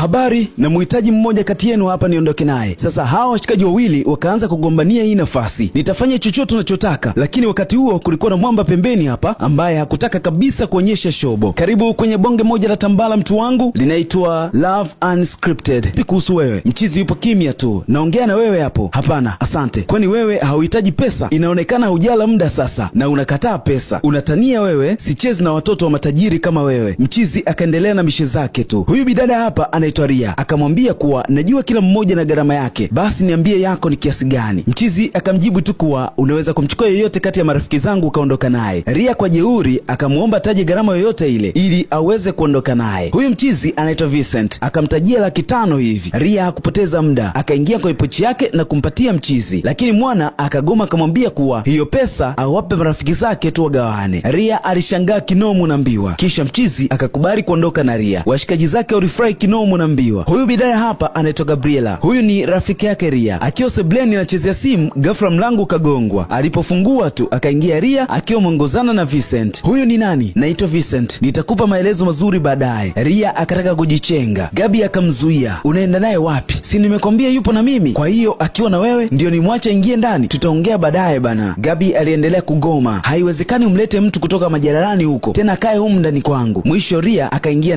Habari, na muhitaji mmoja kati yenu hapa niondoke naye. Sasa hawa washikaji wawili wakaanza kugombania hii nafasi, nitafanya chochote unachotaka. Lakini wakati huo kulikuwa na mwamba pembeni hapa ambaye hakutaka kabisa kuonyesha shobo. Karibu kwenye bonge moja la tambala, mtu wangu, linaitwa Love Unscripted. Vipi kuhusu wewe? Mchizi yupo kimya tu, naongea na wewe hapo. Hapana, asante, kwani wewe hauhitaji pesa? Inaonekana hujala muda sasa na unakataa pesa, unatania wewe. Sichezi na watoto wa matajiri kama wewe. Mchizi akaendelea na mishe zake tu. Huyu bidada hapa anaitwa Ria akamwambia kuwa najua kila mmoja na gharama yake, basi niambie yako ni kiasi gani. Mchizi akamjibu tu kuwa unaweza kumchukua yeyote kati ya marafiki zangu ukaondoka naye. Ria kwa jeuri akamwomba taje gharama yoyote ile ili aweze kuondoka naye. Huyu mchizi anaitwa Vincent akamtajia 500,000 hivi. Ria hakupoteza muda, akaingia kwenye pochi yake na kumpatia mchizi, lakini mwana akagoma, akamwambia kuwa hiyo pesa awape marafiki zake tu wagawane. Ria alishangaa kinomu na mbiwa, kisha mchizi akakubali kuondoka na Ria. Washikaji zake walifurahi kinomu na mbiwa. Huyu bidada hapa anaitwa Gabriela, huyu ni rafiki yake Ria. Akiwa sebleni anachezea simu, ghafla mlango ukagongwa. Alipofungua tu akaingia Ria akiwa mwongozana na Vincent. Huyu ni nani? Naitwa Vincent, nitakupa maelezo mazuri baadaye. Ria akataka kujichenga, Gabi akamzuia. Unaenda naye wapi? Si nimekwambia yupo na mimi, kwa hiyo akiwa na wewe ndio nimwache ingie ndani, tutaongea baadaye bana. Gabi aliendelea kugoma, haiwezekani umlete mtu kutoka majaralani huko tena akae humu ndani kwangu. Mwisho Ria akaingia.